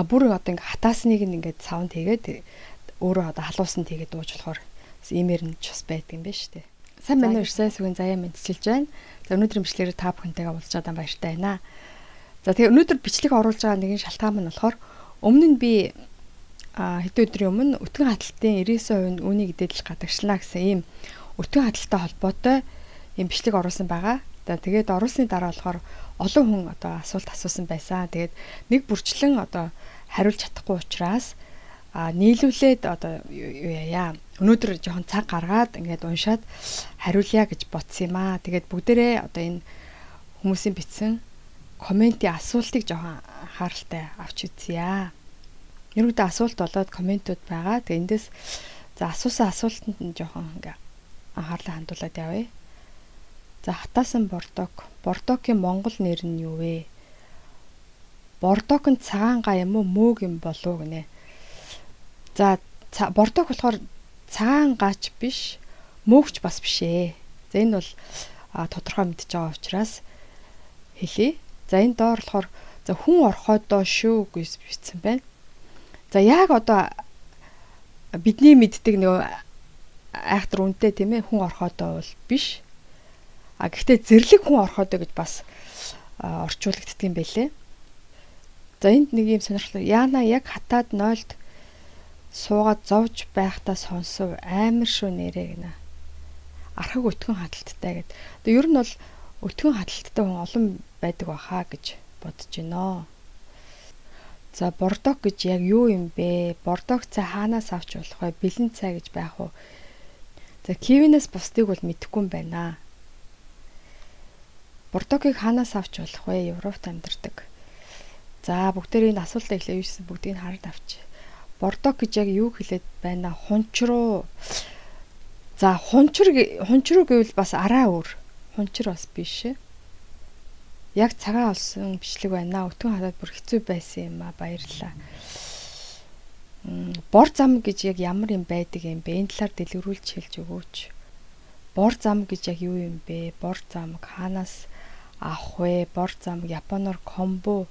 А бүр одоо ингээ хатаасныг нь ингээд савнд хийгээд өөрөө одоо халуусан тийгээд дууж болохоор иймэр нь ч бас байдаг юм байна шүү дээ. Сайн байна уу? Ирсэн сүгэн заяа мэдчилж байна. За өнөөдрийн бичлэгээр та бүхэнтэйгээ уулзч байгаа баяртай байна. За тэгээ өнөөдөр бичлэг оруулж байгаа нэгэн шалтгаан нь болохоор өмнө нь би хэдэн өдрийн өмнө өтгөн хаталтын 99% нь үүнийг дээдлэх гадагшлана гэсэн ийм өтгөн хаталтай холбоотой ийм бичлэг оруулсан байгаа. За тэгээд оруулсны дараа болохоор олон хүн одоо асуулт асуусан байсан. Тэгээд нэг бүрчлэн одоо хариулж чадахгүй учраас нийлүүлээд одоо юу яа өнөөдөр жоохон цаг гаргаад ингээд уншаад хариулъя гэж бодсон юм аа. Тэгээд бүгдээрээ одоо энэ хүмүүсийн бичсэн комментийн асуултыг жоохон анхааралтай авч үзье. Ерөнхийдөө асуулт болоод комментүүд байгаа. Тэгээд эндээс за асуусан асуултанд нь жоохон ингээ анхаарлаа хандуулад явъя. За хатаасан бордок. Бордокийн монгол нэр нь юу вэ? Бордок нь цагаан га юм уу мөөг юм болов гинэ. За бордок болохоор цагаан гач биш, мөөгч бас биш ээ. За энэ бол тодорхой мэдж байгаа учраас хэлье. За энэ доор болохоор за хүн орхойдоо шүү гэж бичсэн байна. За яг одоо бидний мэддэг нөгөө айхтар үнэтэй тийм ээ хүн орхойдоо бол биш. А гэхдээ зэрлэг хүн орхойдоо гэж бас орчуулагддаг юм байлээ. За энд нэг юм сонирхолтой. Яна яг хатаад 0-д суугаад зовж байхдаа сонсов амар шүү нэрээ гинэ. Архаг өтгөн хаталттай гэд. Одоо ер нь бол өтгөн хаталттай хүн олон байдаг баха гэж бодож байна. За бордок гэж яг юу юм бэ? Бордок цай хаанаас авч болох вэ? Бэлэн цай гэж байх уу? За кивинээс бусдыг бол мэдэхгүй юм байна. Бордокийг хаанаас авч болох вэ? Европт амьдардаг. За бүгдээрээ энэ асуултаа эхлээ юу гэсэн бүгдийг нь хараад авч. Бордок гэж яг юу хэлээд байна? Хунч руу. За хунчир хунч руу гэвэл бас арай өөр. Хунчир бас биш. Яг цагаан олсон бичлэг байна. Өтгөн хатаад бүр хэцүү байсан юм а. Баярлалаа. Бор зам гэж яг ямар юм байдаг юм бэ? Энэ талаар дэлгэрүүлж хэлж өгөөч. Бор зам гэж яг юу юм бэ? Бор замг хаанаас авах вэ? Бор замг японоор комбо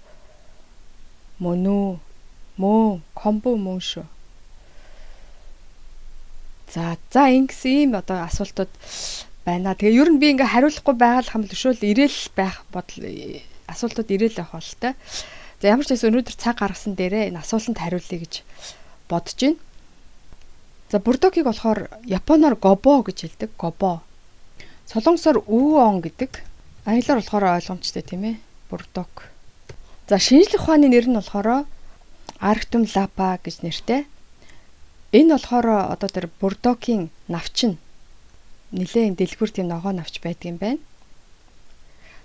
мөн үү? Мөн, комбо мөн шүү. За ингэсэн ийм одоо асуултууд байна. Тэгээ ер нь би ингээ хариулахгүй байгаа л хамл өшөөл ирээл байх бодол асуултууд ирээл байх бололтой. За ямар ч байсан өнөөдөр цаг гаргасан дээрээ энэ асуултанд хариулъя гэж бодож байна. За бурдокийг болохоор японоор гобо гэж хэлдэг. Гобо. Солонгосоор үон гэдэг. Англиар болохоор ойлгомжтой тийм ээ. Бурдок. За шинжлэх ухааны нэр нь болохоор Арктум лапа гэж нэртэй. Энэ болохоор одоо тэр бурдокийн навч нь нэлээд дэлгүр тийм ногоо навч байдаг юм байна.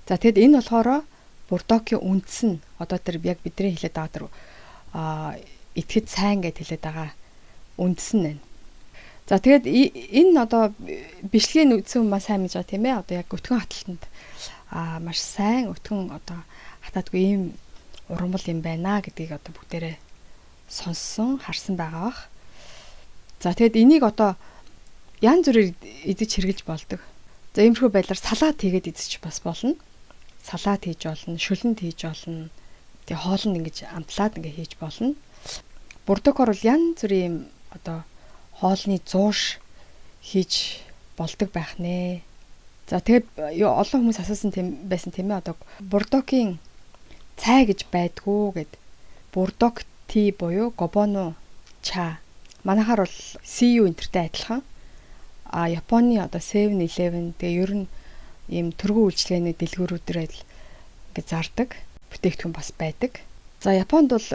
За тэгэд энэ болохоор бурдокийн үндэс нь одоо тэр яг бидний хэлээд байгаа тэр итгэж сайн гэд хэлээд байгаа үндэс нь байна. За тэгэд энэ одоо бичлэгийн үндсэн маань сайн мэдж байгаа тийм ээ. Одоо яг өтгөн хаталтанд маш сайн өтгөн одоо хатаадгүй ийм ургамал юм байна гэдгийг одоо бүгдээрээ сонссон, харсан байгаа бах. За тэгэд энийг одоо янз бүрээр идэж хэрглэж болдог. За иймэрхүү байдлаар салат хийгээд идэж бас болно. Салат хийж болно, шүлэнд хийж болно. Тэгээ хоол нь ингэж амтлаад ингэ хийж болно. Бурдокор бол янз бүрийн юм одоо хоолны зууш хийж болдог байх нэ. За тэгээд олон хүмүүс асуусан тийм байсан тийм ээ. Одоо бурдокийн цай гэж байдгүй гэд. Бурдок ти буюу гобоно ча. Манайхаар бол CU энтертэй адилхан. А Японы одоо 7-Eleven тэгээ ер нь ийм төргөн үйлчилгээний дэлгүүрүүдээр л ингэ зардаг бүтээгдэхүүн бас байдаг. За Японд бол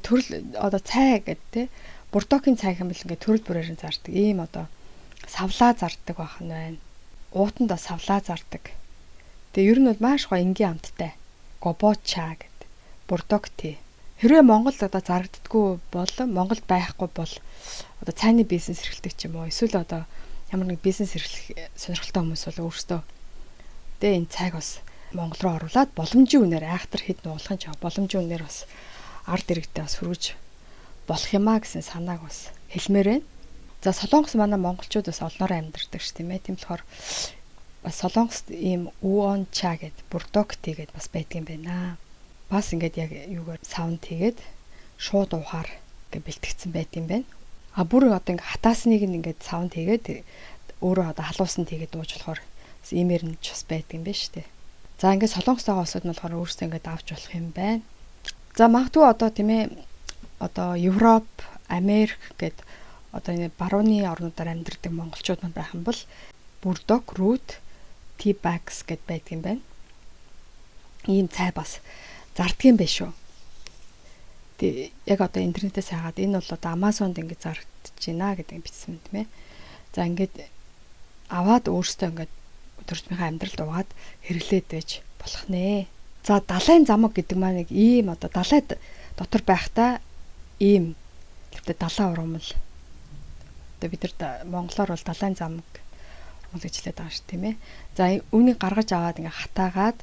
төрөл одоо цай гэдэг те бурдокийн цай хэмбэл ингэ төрөл бүрээр нь зардаг. Ийм одоо савлаа зардаг байх нь байна. Уутанд бас савлаа зардаг. Тэгээ ер нь бол маш гоё энгийн амттай. Гобоча гэд. Бурдок тий. Хэрвээ Монголд одоо зарагддаггүй бол Монголд байхгүй бол одоо цайны бизнес эрхэлдэг ч юм уу эсвэл одоо ямар нэг бизнес эрхлэх сонирхолтой хүмүүс бол өөрсдөө тэгээ энэ цайг бас Монгол руу оруулаад боломжийн үнээр айхтар хэд нугалах нь ч боломжийн үнээр бас ард иргэдээ бас хүргэж болох юмаа гэсэн санааг бас хэлмээр байна. За Солонгос манай монголчууд бас олноороо амьдардаг ш тийм ээ. Тийм болохоор бас Солонгост ийм үон ча гэд бурдок тий гэд бас байдаг юм байна. Бас ингээд яг юугаар саунд хийгээд шууд уухаар ингээ бэлтгэгдсэн байт юм байна. А бүр одоо ингээ хатаасныг нь ингээд савнд хийгээд өөрөө одоо халуусан тийгээд ууж болохоор иймэр нь ч бас байдаг юм байна шүү дээ. За ингээд солонгос байгаа улсууд нь болохоор өөрсдөө ингээд авч болох юм байна. За магадгүй одоо тийм ээ одоо Европ, Америк гээд одоо энэ барууны орнуудаар амьдардаг монголчууд манд байх юм бол Burdock root tea bags гэд байдаг юм байна. Ийм цай бас зарддаг юм байна шүү. Тэг яг одоо интернетээс хайгаад энэ бол одоо Amazon-д ингээд зарагдаж байна гэдэг бичсэн юм тийм ээ. За ингээд аваад өөрсдөө ингээд өдөр тутмынхаа амьдралд угаад хэрэглээд байж болох нэ. За далайн замаг гэдэг маань нэг ийм одоо далайд дотор байхдаа ийм тэртээ далайн ургамал. Одоо бид нар монголоор бол далайн замаг гэж хэлээд байгаа шүү тийм ээ. За үүнийг гаргаж аваад ингээ хатаагаад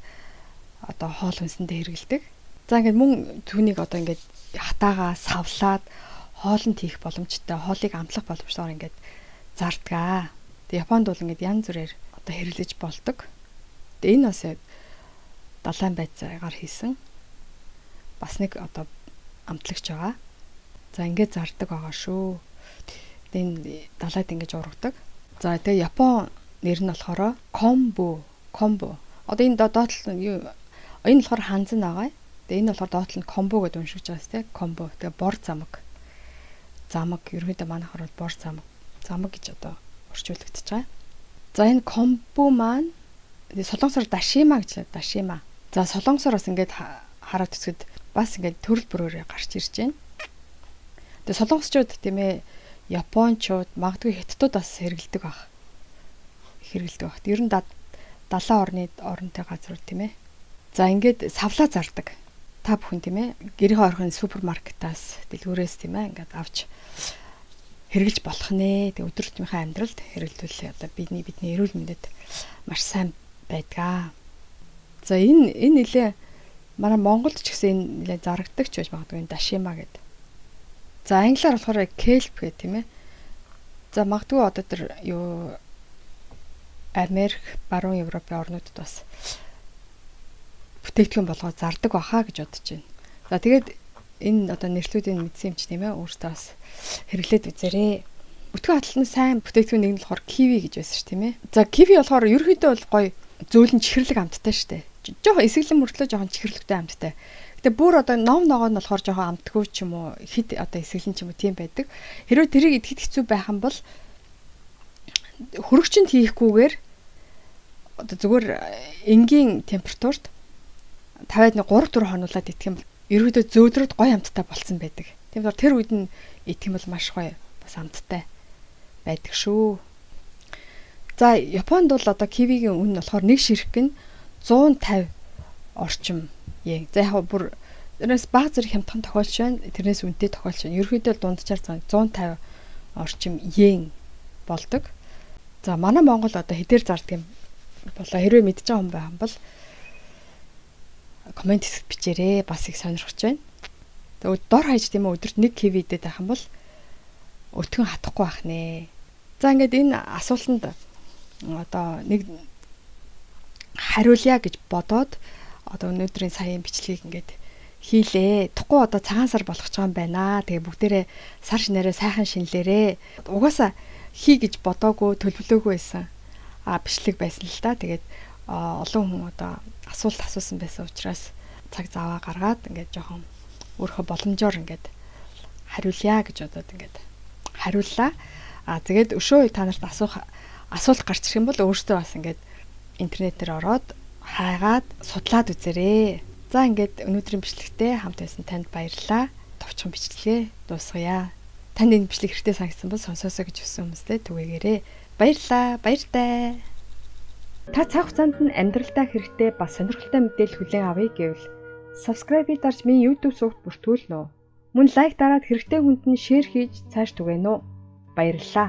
одоо хоол хүнсэндээ хэрэглэдэг. За ингээд мөн түүнийг одоо ингээд хатаагаа савлаад хоолнд хийх боломжтой, хоолыг амтлах боломжтойгоор ингээд зардгаа. Тэг Японд бол ингээд янз бүрээр одоо хэрэглэж болдог. Тэг энэ бас далайн байцаагаар хийсэн бас нэг одоо амтлагч байгаа. За ингээд зардаг байгаа шүү. Тэг энэ далайд ингэж ургадаг. За тэгээ Япон нэр нь болохоор комбо, комбо. Одоо энэ доотлол нь юу энэ болохоор ханзан байгаа. Тэгээ энэ болохоор доотлол нь комбо гэдээ уншиж байгаа сте. Комбо. Тэгээ бор замаг. Замаг ерөнхийдөө манайхаар бол бор замаг. Замаг гэж одоо орчуулагдчихж байгаа. За энэ комбо маань солонгосоор дашима гэж лээ. Дашима. За солонгосоор бас ингээд хараад үзэхэд бас ингээд төрөл бүрөөрөө гарч ирж байна. Тэгээ солонгосчууд тийм ээ Япончууд магадгүй хятадууд бас хэрэгэлдэг байх. Хэрэгэлдэг байх. Ер нь далайн орны оронтой газрууд тийм ээ. За ингээд савлаа зардаг. Та бүхэн тийм ээ гэрийнхээ орхин супермаркетаас дэлгүүрээс тийм ээ ингээд авч хэрэгжилж болох нэ. Тэг өдөр тутмынхаа амьдралд хэрэглэвэл одоо бидний эрүүл мэндэд маш сайн байдгаа. За энэ нэлээ манай Монголд ч гэсэн энэ нэлээ зарагддаг ч байж магадгүй энэ дашима гэдэг. За англиар болохоор kelp гэх тийм ээ. За магадгүй одоо тэр юу Америк, баруун Европын орнуудад бас бүтээгдэхүүн болгоод зардаг баха гэж бодож байна. За тэгээд энэ одоо нэрлүүдийг мэдсэн юм чи тийм ээ өөртөө бас хэрэглээд үзээрэй. Өтгөн хаталт нь сайн бүтээгдэхүүн нэг нь болохоор киви гэж байсан ш тийм ээ. За киви болохоор ерөнхийдөө бол гоё зөөлөн чихэрлэг амттай штэ. Жохон эсэглэн мөртлөө жохон чихэрлэгтэй амттай. Гэтэ бүр одоо ном ногоо нь болохоор жохон амтгүй ч юм уу хэд одоо эсэглэн ч юм уу тийм байдаг. Хэрвээ тэрийг идэхэд хэцүү байх юм бол хөрөгчөнд хийхгүйгээр одоо зүгээр энгийн температурт 50-ад 3-4 хонуулаад идэх юм бол ерөөдөө зөөдрөд гоё амттай болцсон байдаг. Тийм болохоор тэр үед нь идэх юм бол маш гоё бас амттай байдаг шүү. За Японд бол одоо кивигийн үн нь болохоор нэг ширхэг нь 150 орчим йен. За яг бүр тэрнээс бага зэрэг хямдхан тохиолж байна. Тэрнээс үнэтэй тохиолж байна. Ерөнхийдөө дунджаар 150 орчим йен болдог. За манай Монгол одоо хэдээр зардаг юм болоо хэрвээ мэдж байгаа хүн байх юм бол коммент хэсэгт бичээрэй. Бас их сонирхож байна. Тэгээд дор хаяж тийм ээ өдөрт 1 киви идээд байх юм бол өтгөн хатахгүй байх нэ. За ингээд энэ асуултанд одоо нэг хариулъя гэж бодоод одоо өнөөдрийн саяын бичлэгийг ингээд хийлээ. Тухгүй одоо цагаан сар болох ч юм байна. Тэгээ бүгдээрээ сар шинээрээ сайхан шинэлээрээ. Угаасаа хий гэж бодоогүй, төлөвлөөгүй байсан. Бичлэг байсан л та. Тэгээд олон хүн одоо асуулт асуусан байсан учраас цаг заваа гаргаад ингээд жоохон өөрийнхөө боломжоор ингээд хариулъя гэж бодоод ингээд хариуллаа. Тэгээд өшөө та нарт асуулт гарч ирэх юм бол өөртөө бас ингээд интернетээр ороод хайгаад судлаад үзээрэй. За ингээд өнөөдрийн бичлэгтээ хамт байсан танд баярлалаа. Товчхон бичлэгээ дуусгая. Танд энэ бичлэг хэрэгтэй санагдсан бол сонсоосой гэж хүссэн хүмүүстээ түгээгээрэй. Баярлалаа. Баяртай. Та цаг хугацаанд нь амьдралдаа хэрэгтэй бас сонирхолтой мэдээлэл хүлээн авъя гэвэл subscribe-ийг дарж миний YouTube сувгт бүртгүүлнэ үү? Мөн лайк дараад хэрэгтэй хүнд нь шеэр хийж цааш түгээнэ үү? Баярлалаа.